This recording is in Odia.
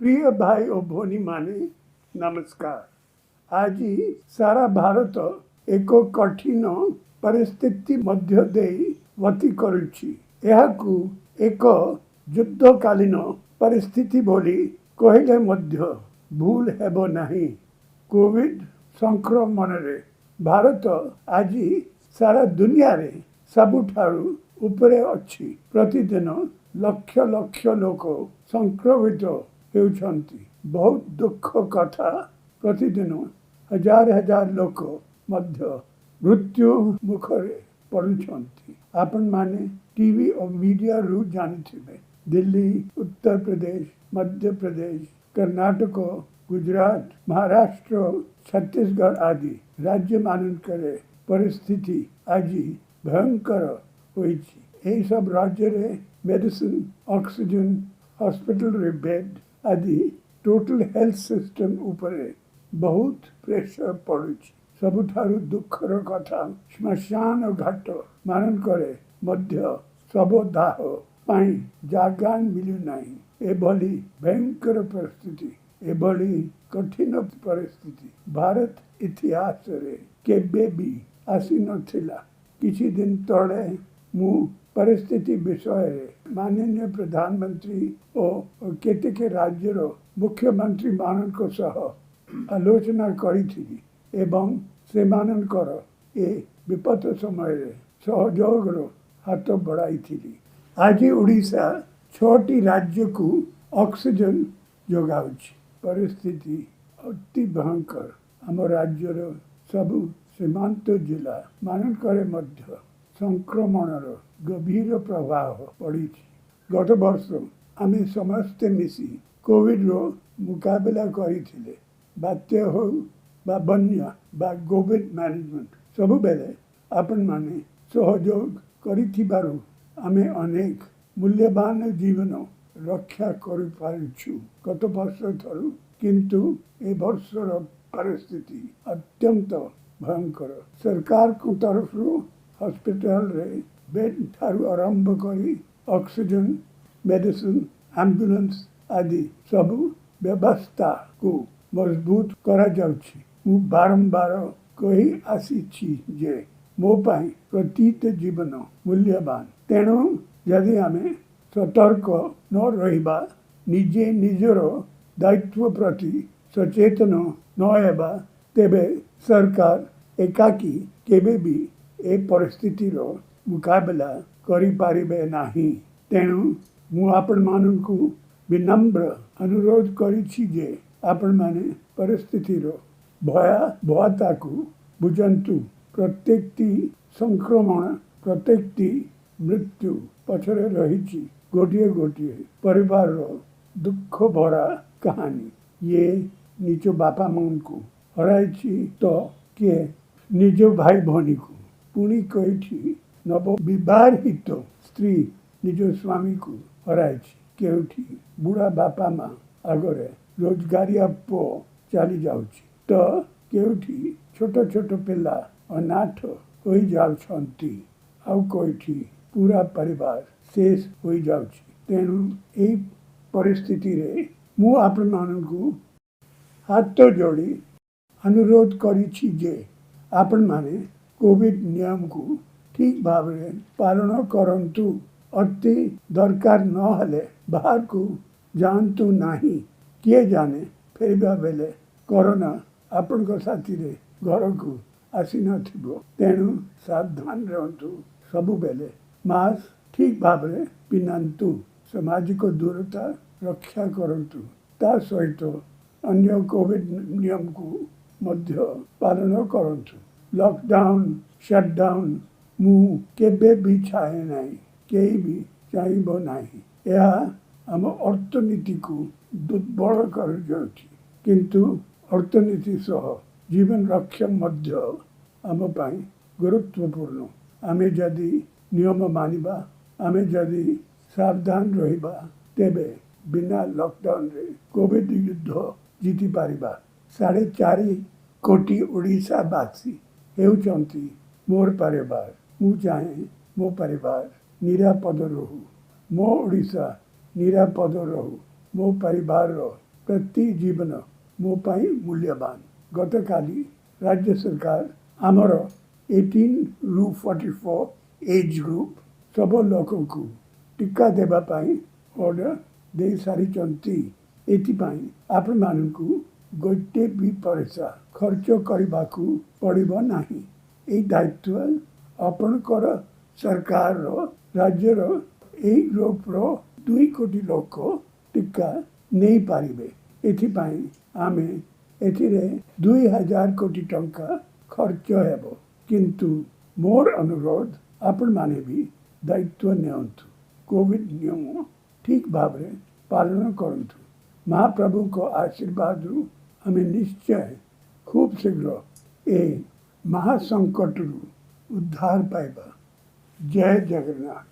ପ୍ରିୟ ଭାଇ ଓ ଭଉଣୀମାନେ, ନମସ୍କାର। ଆଜି ସାରା ଭାରତ ଏକ କଠିନ ପରିସ୍ଥିତି ମଧ୍ୟ ଦେଇ ଗତି କରୁଛି। ଏହାକୁ ଏକ ଯୁଦ୍ଧକାଳୀନ ପରିସ୍ଥିତି ବୋଲି କହିଲେ ମଧ୍ୟ ଭୁଲ ହେବ ନାହିଁ। କୋଭିଡ ସଂକ୍ରମଣରେ ଭାରତ ଆଜି ସାରା ଦୁନିଆରେ ସବୁଠାରୁ ଉପରେ ଅଛି। ପ୍ରତିଦିନ ଲକ୍ଷ ଲକ୍ଷ ଲୋକ ସଂକ୍ରମିତ ହେଉଛନ୍ତି। ବହୁତ ଦୁଃଖ କଥା, ପ୍ରତିଦିନ ହଜାର ହଜାର ଲୋକ ମଧ୍ୟ ମୃତ୍ୟୁ ମୁଖରେ ପଡୁଛନ୍ତି। ଆପଣମାନେ ଟିଭି ଓ ମିଡିଆରୁ ଜାଣିଥିବେ, ଦିଲ୍ଲୀ, ଉତ୍ତରପ୍ରଦେଶ, ମଧ୍ୟପ୍ରଦେଶ, କର୍ଣ୍ଣାଟକ, ଗୁଜରାଟ, ମହାରାଷ୍ଟ୍ର, ଛତିଶଗଡ଼ ଆଦି ରାଜ୍ୟମାନଙ୍କରେ ପରିସ୍ଥିତି ଆଜି ଭୟଙ୍କର ହୋଇଛି। ଏହିସବୁ ରାଜ୍ୟରେ ମେଡିସିନ, ଅକ୍ସିଜେନ, ହସ୍ପିଟାଲରେ ବେଡ୍ ଆଦି ଟୋଟାଲ ହେଲ୍ଥ ସିଷ୍ଟମ ଉପରେ ବହୁତ ପ୍ରେସର ପଡୁଛି। ସବୁଠାରୁ ଦୁଃଖର କଥା, ଶ୍ମଶାନ ଘାଟ ମାନଙ୍କରେ ମଧ୍ୟ ଶବଦାହ ପାଇଁ ଜାଗା ମିଳୁନାହିଁ। ଏଭଳି ଭୟଙ୍କର ପରିସ୍ଥିତି, ଏଭଳି କଠିନ ପରିସ୍ଥିତି ଭାରତ ଇତିହାସରେ କେବେ ବି ଆସିନଥିଲା। କିଛି ଦିନ ତଳେ ମୁଁ ପରିସ୍ଥିତି ବିଷୟରେ ମାନନୀୟ ପ୍ରଧାନମନ୍ତ୍ରୀ ଓ କେତେକ ରାଜ୍ୟର ମୁଖ୍ୟମନ୍ତ୍ରୀମାନଙ୍କ ସହ ଆଲୋଚନା କରିଥିଲି ଏବଂ ସେମାନଙ୍କର ଏ ବିପଦ ସମୟରେ ସହଯୋଗର ହାତ ବଢ଼ାଇଥିଲି। ଆଜି ଓଡ଼ିଶା 6ଟି ରାଜ୍ୟକୁ ଅକ୍ସିଜେନ ଯୋଗାଉଛି। ପରିସ୍ଥିତି ଅତି ଭୟଙ୍କର। ଆମ ରାଜ୍ୟର ସବୁ ସୀମାନ୍ତ ଜିଲ୍ଲା ମାନଙ୍କରେ ମଧ୍ୟ ସଂକ୍ରମଣର ଗଭୀର ପ୍ରଭାବ ପଡ଼ିଛି। ଗତ ବର୍ଷ ଆମେ ସମସ୍ତେ ମିଶି କୋଭିଡର ମୁକାବିଲା କରିଥିଲେ। ବାତ୍ୟା ହେଉ ବା ବନ୍ୟା ବା କୋଭିଡ ମ୍ୟାନେଜମେଣ୍ଟ, ସବୁବେଳେ ଆପଣମାନେ ସହଯୋଗ କରିଥିବାରୁ ଆମେ ଅନେକ ମୂଲ୍ୟବାନ ଜୀବନ ରକ୍ଷା କରିପାରିଛୁ ଗତ ବର୍ଷ ଠାରୁ। କିନ୍ତୁ ଏ ବର୍ଷର ପରିସ୍ଥିତି ଅତ୍ୟନ୍ତ ଭୟଙ୍କର। ସରକାରଙ୍କ ତରଫରୁ ହସ୍ପିଟାଲରେ ବେଡ୍ ଠାରୁ ଆରମ୍ଭ କରି ଅକ୍ସିଜେନ, ମେଡିସିନ, ଆମ୍ବୁଲାନ୍ସ ଆଦି ସବୁ ବ୍ୟବସ୍ଥାକୁ ମଜବୁତ କରାଯାଉଛି। ମୁଁ ବାରମ୍ବାର କହି ଆସିଛି ଯେ ମୋ ପାଇଁ ପ୍ରତିଟି ଜୀବନ ମୂଲ୍ୟବାନ। ତେଣୁ ଯଦି ଆମେ ସତର୍କ ନ ରହିବା, ନିଜେ ନିଜର ଦାୟିତ୍ୱ ପ୍ରତି ସଚେତନ ନ ହେବା, ତେବେ ସରକାର ଏକାକୀ କେବେ ବି ଏ ପରିସ୍ଥିତିର ମୁକାବିଲା କରିପାରିବେ ନାହିଁ। ତେଣୁ ମୁଁ ଆପଣମାନଙ୍କୁ ବିନମ୍ର ଅନୁରୋଧ କରିଛି ଯେ ଆପଣମାନେ ପରିସ୍ଥିତିର ଭୟାବହତାକୁ ବୁଝନ୍ତୁ। ପ୍ରତ୍ୟେକଟି ସଂକ୍ରମଣ, ପ୍ରତ୍ୟେକଟି ମୃତ୍ୟୁ ପଛରେ ରହିଛି ଗୋଟିଏ ଗୋଟିଏ ପରିବାରର ଦୁଃଖ ଭରା କାହାଣୀ। କିଏ ନିଜ ବାପା ମାଙ୍କୁ ହରାଇଛି ତ କିଏ ନିଜ ଭାଇ ଭଉଣୀକୁ। ପୁଣି କେଉଁଠି ନବବିବାହିତ ସ୍ତ୍ରୀ ନିଜ ସ୍ୱାମୀକୁ ହରାଇଛି। କେଉଁଠି ବୁଢ଼ା ବାପା ମା ଆଗରେ ରୋଜଗାରିଆ ପୁଅ ଚାଲି ଯାଉଛି ତ କେଉଁଠି ଛୋଟ ଛୋଟ ପିଲା ଅନାଥ ହୋଇଯାଉଛନ୍ତି, ଆଉ କେଉଁଠି ପୁରା ପରିବାର ଶେଷ ହୋଇଯାଉଛି। ତେଣୁ ଏହି ପରିସ୍ଥିତିରେ ମୁଁ ଆପଣମାନଙ୍କୁ ହାତ ଯୋଡ଼ି ଅନୁରୋଧ କରିଛି ଯେ ଆପଣମାନେ କୋଭିଡ ନିୟମକୁ ଠିକ୍ ଭାବରେ ପାଳନ କରନ୍ତୁ। ଅତି ଦରକାର ନହେଲେ ବାହାରକୁ ଯାଆନ୍ତୁ ନାହିଁ। କିଏ ଜାଣେ, ଫେରିବା ବେଳେ କରୋନା ଆପଣଙ୍କ ସାଥିରେ ଘରକୁ ଆସିନଥିବ। ତେଣୁ ସାବଧାନ ରୁହନ୍ତୁ। ସବୁବେଳେ ମାସ୍କ ଠିକ୍ ଭାବରେ ପିନ୍ଧନ୍ତୁ। ସାମାଜିକ ଦୂରତା ରକ୍ଷା କରନ୍ତୁ। ତା ସହିତ ଅନ୍ୟ କୋଭିଡ ନିୟମକୁ ମଧ୍ୟ ପାଳନ କରନ୍ତୁ। ଲକଡାଉନ, ସଟଡାଉନ ମୁଁ କେବେ ବି ଚାହେଁ ନାହିଁ, କେହି ବି ଚାହିଁବ ନାହିଁ। ଏହା ଆମ ଅର୍ଥନୀତିକୁ ଦୁର୍ବଳ କରିଯାଉଛି। କିନ୍ତୁ ଅର୍ଥନୀତି ସହ ଜୀବନ ରକ୍ଷା ମଧ୍ୟ ଆମ ପାଇଁ ଗୁରୁତ୍ୱପୂର୍ଣ୍ଣ। ଆମେ ଯଦି ନିୟମ ମାନିବା, ଆମେ ଯଦି ସାବଧାନ ରହିବା, ତେବେ ବିନା ଲକଡାଉନରେ କୋଭିଡ ଯୁଦ୍ଧ ଜିତିପାରିବା। 4.5 କୋଟି ଓଡ଼ିଶାବାସୀ ହେଉଛନ୍ତି ମୋର ପରିବାର। ମୁଁ ଚାହେଁ ମୋ ପରିବାର ନିରାପଦ ରହୁ, ମୋ ଓଡ଼ିଶା ନିରାପଦ ରହୁ। ମୋ ପରିବାରର ପ୍ରତି ଜୀବନ ମୋ ପାଇଁ ମୂଲ୍ୟବାନ। ଗତକାଲି ରାଜ୍ୟ ସରକାର ଆମର 18ରୁ 44 ଏଜ୍ ଗ୍ରୁପ୍ ସବୁ ଲୋକଙ୍କୁ ଟୀକା ଦେବା ପାଇଁ ଅର୍ଡ଼ର ଦେଇସାରିଛନ୍ତି। ଏଥିପାଇଁ ଆପଣମାନଙ୍କୁ ଗୋଟେ ବି ପଇସା ଖର୍ଚ୍ଚ କରିବାକୁ ପଡ଼ିବ ନାହିଁ। ଏହି ଦାୟିତ୍ୱ ଆପଣଙ୍କର ସରକାରର। ରାଜ୍ୟର ଏହି ଗ୍ରୁପ୍ର 2 କୋଟି ଲୋକ ଟୀକା ନେଇପାରିବେ। ଏଥିପାଇଁ ଆମେ ଏଥିରେ 2000 କୋଟି ଟଙ୍କା ଖର୍ଚ୍ଚ ହେବ। କିନ୍ତୁ ମୋର ଅନୁରୋଧ, ଆପଣମାନେ ବି ଦାୟିତ୍ୱ ନିଅନ୍ତୁ। କୋଭିଡ ନିୟମ ଠିକ୍ ଭାବରେ ପାଳନ କରନ୍ତୁ। ମହାପ୍ରଭୁଙ୍କ ଆଶୀର୍ବାଦରୁ ଆମେ ନିଶ୍ଚୟ ଖୁବ୍ ଶୀଘ୍ର ଏ ମହାସଙ୍କଟରୁ ଉଦ୍ଧାର ପାଇବା। ଜୟ ଜଗନ୍ନାଥ।